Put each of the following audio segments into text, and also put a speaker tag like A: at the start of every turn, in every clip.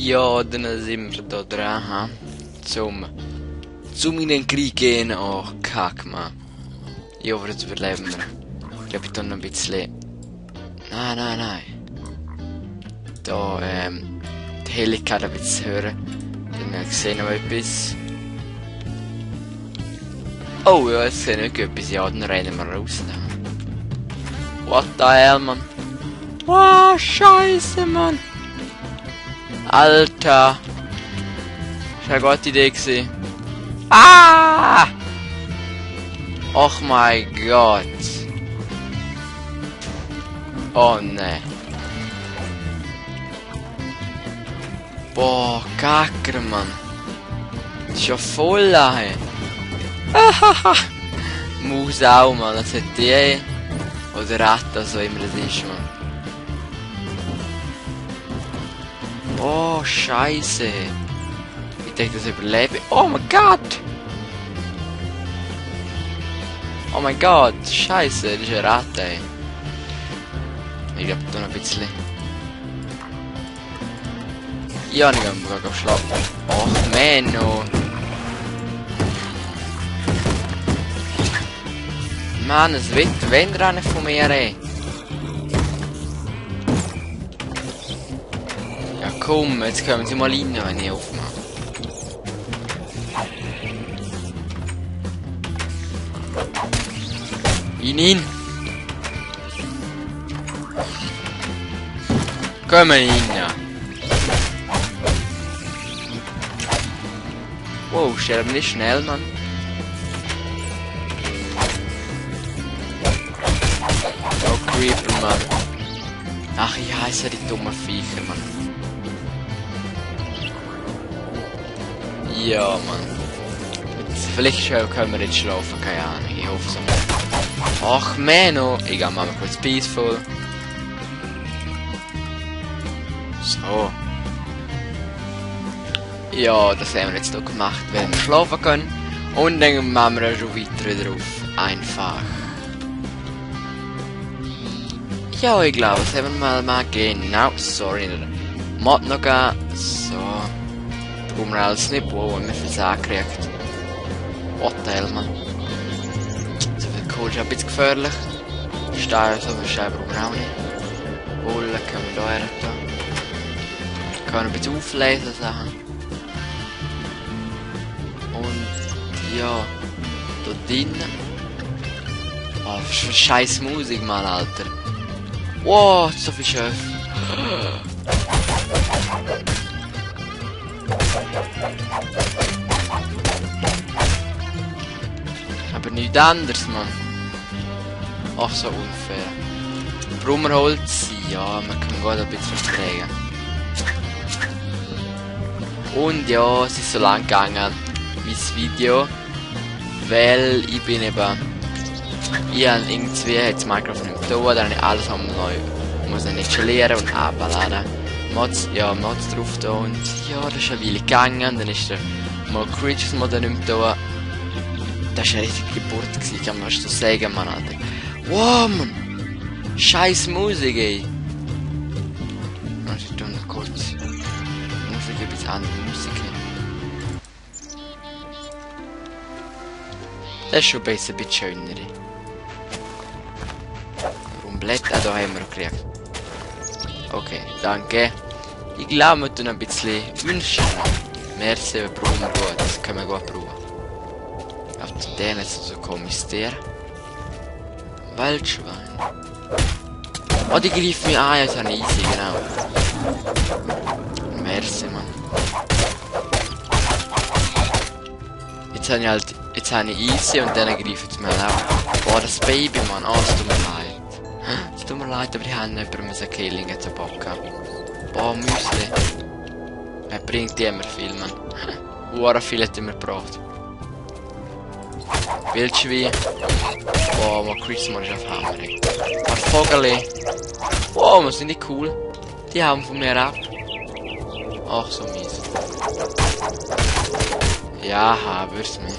A: Ja, dann sind wir da dran, zum in den Krieg gehen. Oh, kack, man. Ich hoffe, jetzt überleben wir. Ich glaube, ich tue noch ein bisschen... Nein. Da, die Helligkeit ein bisschen hören. Dann sehe ich noch etwas. Oh ja, jetzt sehe ich nicht etwas. Ja, dann rennen wir raus. What the hell, man? Wow, scheiße, man. Alter. Das war eine gute Idee gewesen. Ah! Och mein Gott. Oh ne. Boah, Kacker, Mann. Das ist ja voll lahe. Maus auch, Mann. Das hat die. Oder Ratte, so immer das ist, Mann. Oh, scheiße. Ich denke, das überlebe. Oh mein Gott! Oh mein Gott, scheiße, das ist eine Ratte, ey. Ich glaube, da noch ein bisschen. Ja, ich kann mal schlafen. Och, Menno. Mann, es wird wegrennen von mir, ey. Ja, komm, jetzt kommen sie mal rein, wenn ich aufmache. Rein. Komm rein. Wow, sterben nicht schnell, Mann. Oh, Creeper, Mann. Ach, ich heiße die dummen Viecher, Mann. Ja, Mann. Jetzt, vielleicht können wir jetzt schlafen, keine Ahnung. Ich hoffe so. Ach, Menno. Ich gehe mal kurz peaceful. So. Ja, das haben wir jetzt noch gemacht, wenn wir schlafen können. Und dann machen wir schon weiter drauf. Einfach. Ja, ich glaube, das haben wir mal genau. Sorry, Mod noch gehen. So. Brauchen wir alles nicht. Wow, wie viel Sachen gekriegt. Hotel, man. So viel Kohle ist ein bisschen gefährlich. Steine, so viel Steine brauchen wir auch nicht. Bullen können wir da her. Können ein bisschen auflesen, Sachen. Und ja, da drinnen. Oh, was für scheiß Musik, Mann, Alter. Wow, so viel Schöpf. Aber nichts anderes, Mann. Ach, so unfair. Brummerholz, ja, man kann gut ein bisschen verträgen. Und ja, es ist so lang gegangen, mein Video, weil ich bin eben, ich habe irgendwie jetzt Minecraft nicht da, dann habe ich alles neu, muss ich installieren und abladen. Mods drauf da und ja, das ist eine Weile gegangen, dann ist der Creatures Mod nicht mehr da. Das war eine richtige Geburt gewesen, kann man so sagen, Mann, Alter. Wow, Mann! Scheiß Musik, ey! Ich tue noch kurz. Musik, ein bisschen andere Musik. Das ist schon besser, ein bisschen schöner. Warum Blätter? Da haben wir noch gekriegt. Okay, danke. Ich glaube, wir tun ein bisschen wünschen. Merci, wir brauchen wir gut. Das können wir gut brauchen. Auf den jetzt so komisch der. Waldschwein. Oh, die greifen mich an, jetzt habe ich easy, genau. Merci, Mann. Jetzt habe ich easy und dann greifen sie mir auch. Boah, das Baby, Mann. Oh, es tut mir leid. Es tut mir leid, aber ich habe jemanden müssen killen zu packen. Boah, Müsli. Er bringt immer viel, Mann. Uhr viel hat er mir gebracht. Wildschwein. Boah, mal Christmas ist auf Hammer. Ein paar Vogel. Boah, was sind die cool. Die haben von mir ab. Ach, so mies. Ja, hab's mir.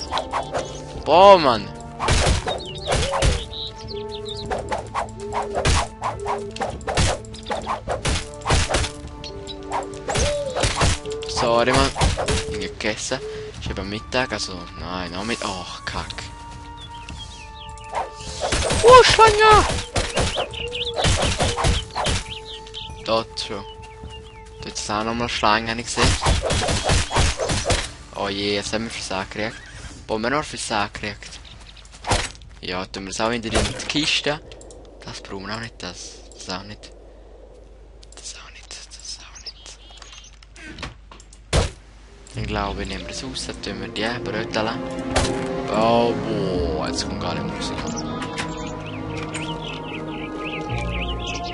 A: Boah, Mann. sorry, man. Ich habe gegessen. Ist eben Mittag, also, nein, noch mit. Oh, kack. Oh, Schlange! Dort schon. Dort ist auch nochmal Schlange, habe ich gesehen. Oh je, jetzt haben wir Versag gekriegt. Wo haben wir noch Versag gekriegt? Ja, tun wir es auch in die Kiste. Das brauchen wir auch nicht, das auch nicht. Das auch nicht. Ich glaube, nehmen wir es raus, dann tun wir die Brötchen. Oh, boah, jetzt kommt gar nicht Musik.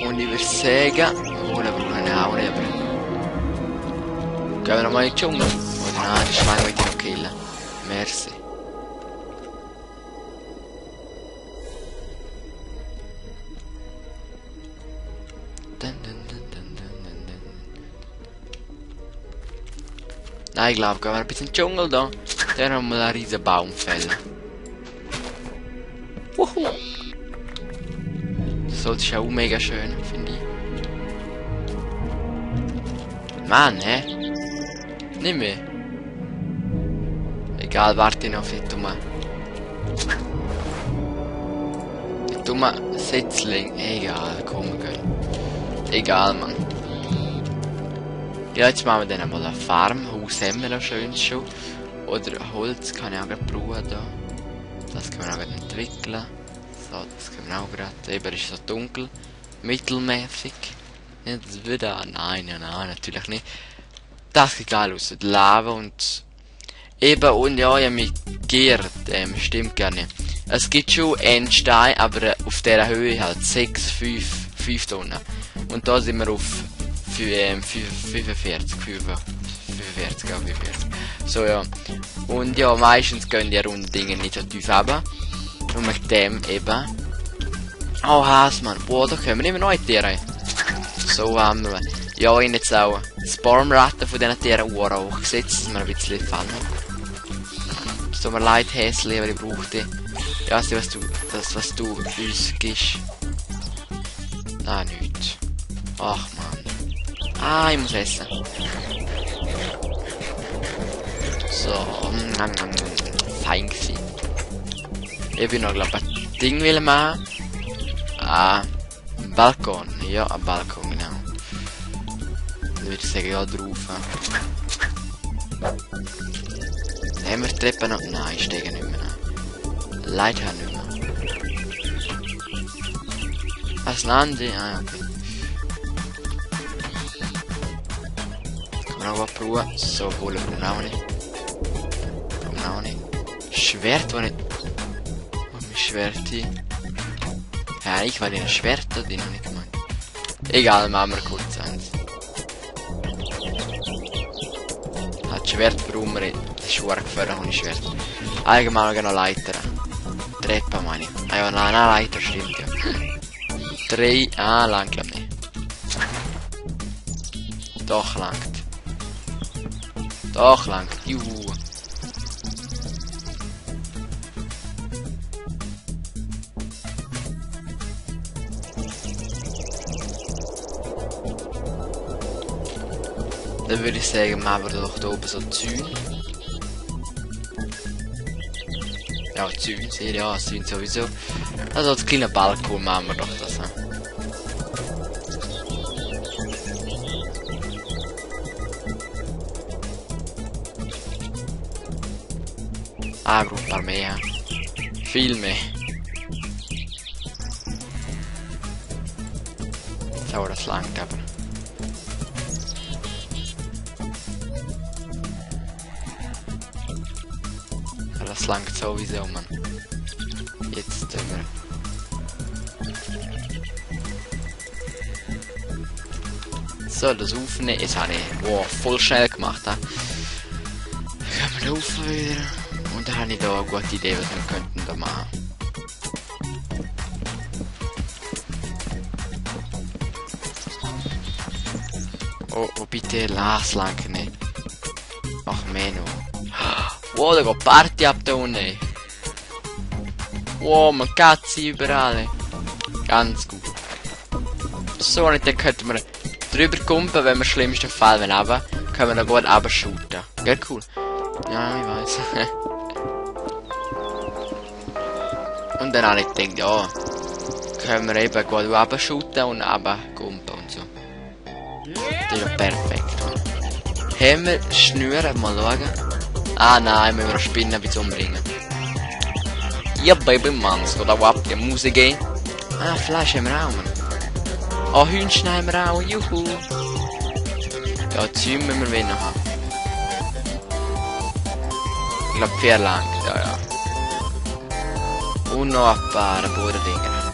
A: Und ich würde sagen, oh, da brauchen wir auch nicht. Gehen wir nochmal in den Dschungel? Oder nein, die Schlange will ich noch killen. Merci. Nein, ich glaube, gehen wir ein bisschen in den Dschungel da. Dann haben wir einen riesen Baum fällen. Wuhu! Das ist auch mega schön, finde ich. Mann, hä? Nicht mehr. Egal, warte noch für die dumme Setzling. Egal, komm, gell. Egal, Mann. Ja, jetzt machen wir dann mal eine Farm. Haus haben wir noch schön schon. Oder Holz kann ich auch gerade brauchen da. Das können wir auch gerade entwickeln. So, das können wir auch gerade. Eben ist so dunkel. Mittelmäßig. Jetzt wieder. Nein, natürlich nicht. Das sieht geil aus. Die Lava und. Eben, und ja, ich habe mich geirrt. Stimmt gar nicht. Es gibt schon Endstein, aber auf dieser Höhe halt 6, 5 Tonnen. Und da sind wir auf 45. So, ja. Und ja, meistens gehen die runden Dinge nicht so tief runter. Und mit dem eben. Oh, Hasmann. Boah, da können wir immer neue Tiere. So haben wir. Ja, ich jetzt auch das Baumratten von diesen Tieren hochgesetzt, dass wir ein bisschen fallen. Es tut mir leid, Häsli, aber ich brauche die. Ja, was du uns gibst. Nein, nichts. Ach, Mann. Ah, ich muss essen. So, fein gewesen. Ich will noch, glaube ich, ein Ding machen. Ah, ein Balkon. Ja, ein Balkon, genau. Dann würde ich sagen, ja, drauf. Haben wir die Treppe noch? Nein, ich steige nicht mehr. Leider nicht mehr. Was lande? Ah, okay. Kann man auch was probieren. So, holen wir auch nicht. Auch nicht. Schwert, wo nicht. Wo ist mein Schwert hier? Ja, ich war in ein Schwert da drin, nicht gemeint. Egal, machen wir kurz eins. Hat Schwert brauchen wir. Das ist schwer gefährlich ohne Schwert. Allgemein noch Leiter. Treppe meine ich. Ah ja, nein, Leiter stimmt ja. 3, lang glaub nicht. Doch langt. Doch langt. Juhu. Dann würde ich sagen, machen wir doch da oben so Zäune. Ja, Zäune, ja, Zäune sowieso. Also als kleiner Balkon machen wir doch das. Ah, ich brauche ein paar mehr. Viel mehr. So, das langt aber. Das langt sowieso, Mann. Jetzt tun wir. So, das Aufnehmen. Jetzt habe ich voll schnell gemacht. Dann können wir laufen wieder. Und dann habe ich da eine gute Idee, was wir könnten da machen. Oh, bitte, lass lang nicht. Ach, Menno. Wow, da geht Party ab da unten. Wow, man Katze überall. Ganz gut. So, und dann könnten wir drüber kumpen, wenn wir im schlimmsten Fall runter. können wir da gut abschooten. Gell, cool? Ja, ich weiß. Und dann habe ich gedacht, ja, können wir eben gut abschooten und abgumpen und so. Das ist ja perfekt. Haben wir Schnüre? Mal schauen. Ah nein, müssen wir eine Spinne bis umbringen. Ja, Baby Mann, es geht auch ab, die Musik gehen. Ah, Fleisch haben wir auch, Mann. Ah, Hühnchen haben wir auch, juhu. Ja, Zäume müssen wir wieder haben. Ich glaube, 4 lang, ja, ja. Und noch ein paar Bodendinger.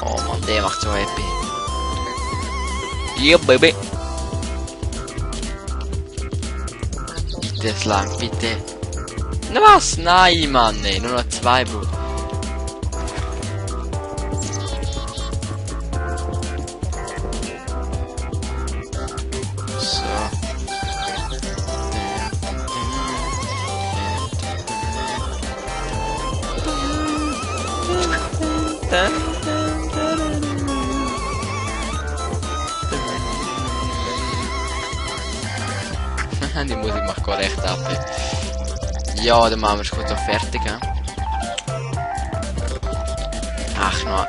A: Oh Mann, der macht so happy. Ja, Baby. Bitte, es lang, bitte. Na was? Nein, Mann, nee, nur noch 2, Bro. Die Musik macht gerade echt ab. Ja, dann machen wir es gut auch fertig. He? Ach, noch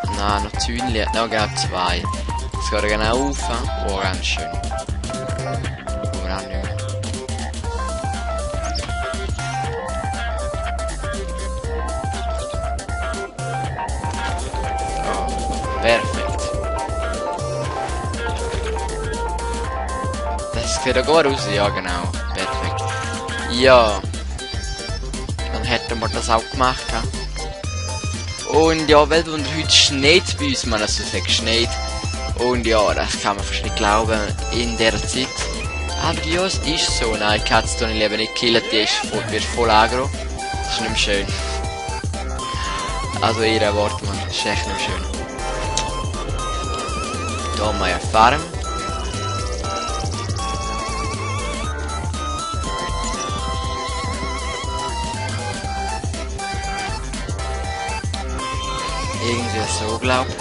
A: Zäunchen. Noch genau 2. Das geht genau auf. Oh, ganz schön. Aber auch nicht mehr. Oh, perfekt. Das sieht ja gut aus, ja genau. Perfekt. Ja. Dann hätten wir das auch gemacht. He? Und ja, weil heute schneit bei uns, man also sagt schneit. Und ja, das kann man fast nicht glauben in der Zeit. Aber ja, es ist so. Nein, die Katze tue ich lieber nicht killen, die wird voll aggro. Das ist nicht mehr schön. Also ihre Worte, man, das ist echt nicht mehr schön. Da haben wir eine Farm. Irgendwie so, glaub ich.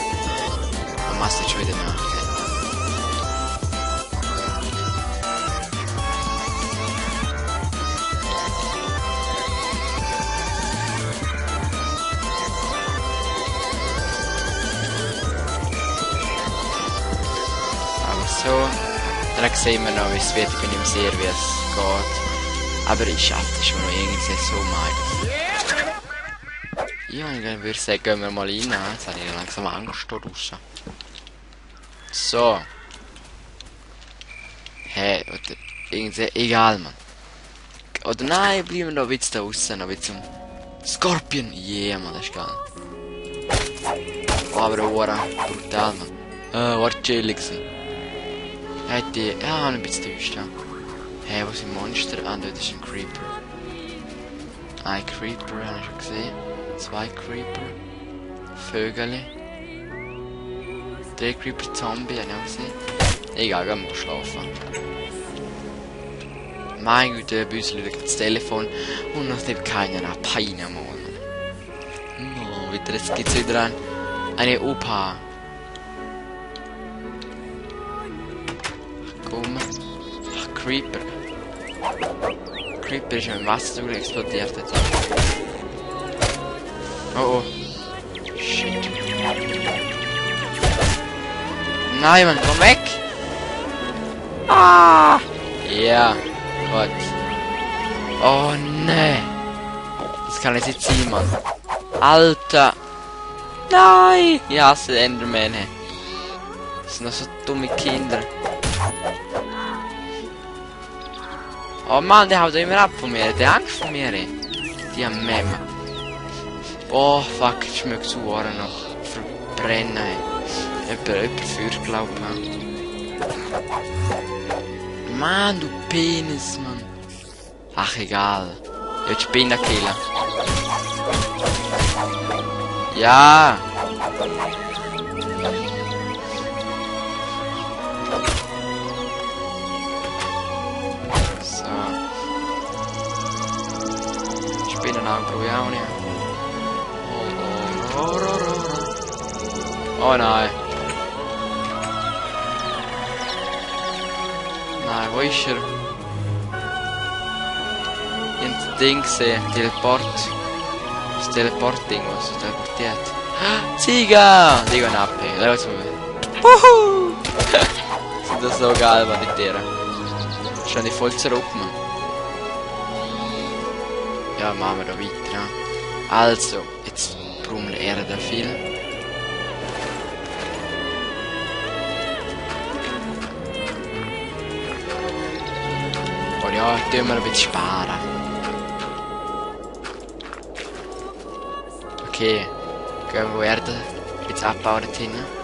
A: Man muss jetzt schon wieder nachdenken. Aber so, dann sehen wir noch, wie es wird. Ich bin nicht sehr, wie es geht. Aber ich schaffe das schon noch irgendwie so mal. Ja, ich würde sagen, gehen wir mal rein. Jetzt habe ich langsam Angst da draussen. So. Hey, oder irgendwie, egal, Mann. Oder nein, bleiben wir noch ein bisschen da draussen, noch ein bisschen zum Scorpion. Yeah, Mann, das ist geil. Oh, aber brutal, Mann. War chillig gewesen. Hätte, ja, ein bisschen täuscht, ja. Hey, wo sind Monster? Ah, dort ist ein Creeper. Ein Creeper, habe ich schon gesehen. 2 Creeper. Vögel. 3 Creeper Zombie, habe ich auch gesehen. Egal, gehen wir schlafen. Mein Güte, bei uns läutet das Telefon und noch nimmt keiner ab. Peine mal. Oh, wieder, jetzt gibt es wieder eine Opa. Komm. Ach, Creeper. Creeper ist im Wasser explodiert jetzt. Oh oh. Shit. Nein, Mann, komm weg! Ah! Ja, gut. Oh ne. Das kann jetzt nicht sein, Mann. Alter! Nein! Ich hasse Enderman. Das sind noch so dumme Kinder. Oh Mann, der haut immer ab von mir. Der hat Angst vor mir. Die haben Memme. Oh fuck, ich schmeckt zu Ohren noch verbrennen. Jemand für, glaub ich. Mann, du Penis, Mann. Ach, egal. Ich will die Spinne killen. Ja. So. Spinnenauge brauche ich auch nicht. Oh nein. Nein, wo ist er? Ich hab das Ding gesehen. Teleport. Das Teleport-Ding, was er teleportiert. Sieger! Die gehen ab, ey. Lass mal. Wuhu! Das ist so geil, was mit der. Schon die voll zurück, Mann. Ja, machen wir da weiter. Ne? Also, jetzt brummt er da viel. Und ja, tun wir ein bisschen sparen. Okay, gehen wir Erde jetzt abbauen dort hinten.